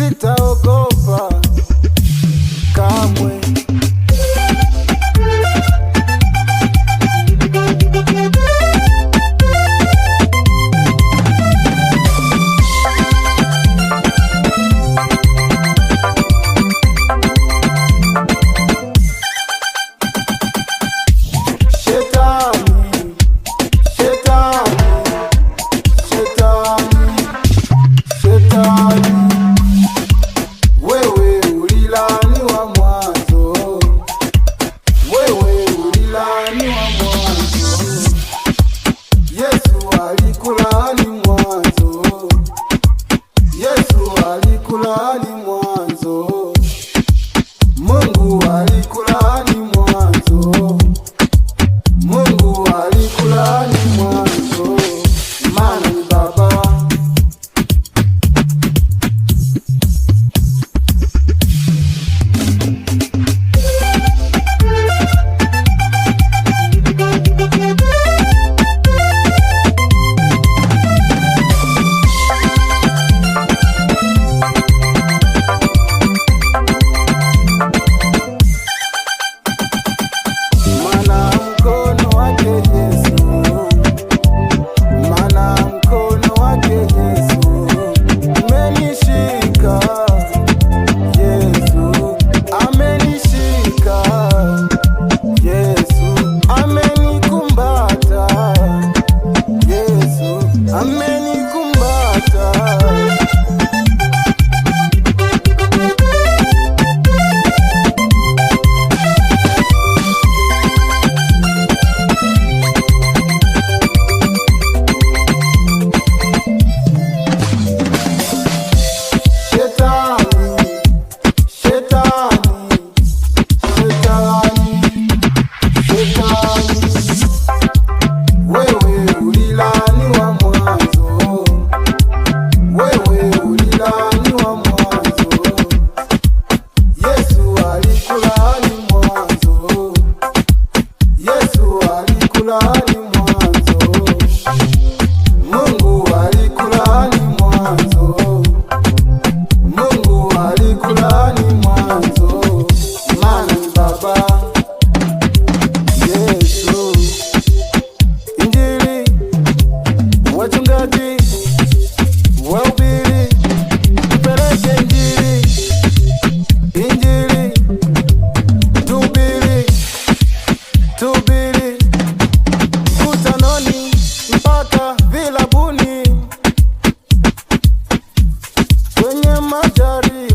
Sitaogopa kamwe. Shetani, shetani, shetani, shetani, wewe ulilaaniwa mwanzo, wewe ulilaaniwa mwanzo. Yesu alikulaani mwanzo, Yesu alikulaani mwanzo, Mungu alikulaani mwanzo, Mungu alikulaani mwanzo, maana ni Baba. Maana mkono wake Yesu, maana mkono wake Yesu umenishika, Yesu amenishika, Yesu amenikumbata, Yesu amenikumbata. Shetani, shetani, shetani, shetani, wewe ulilaaniwa mwanzo, wewe ulilaaniwa mwanzo. Yesu alikulaani mwanzo, Yesu alikulaani mwanzo, Mungu alikulaani mwanzo, Mungu alikulaani mwanzo, maana ni Baba Yesu. Injili, wachungaji, wahubiri, tupeleke injili, injili, tuhubiri, tuhubiri, mkutanoni mpaka vilabuni, kwenye majaribu.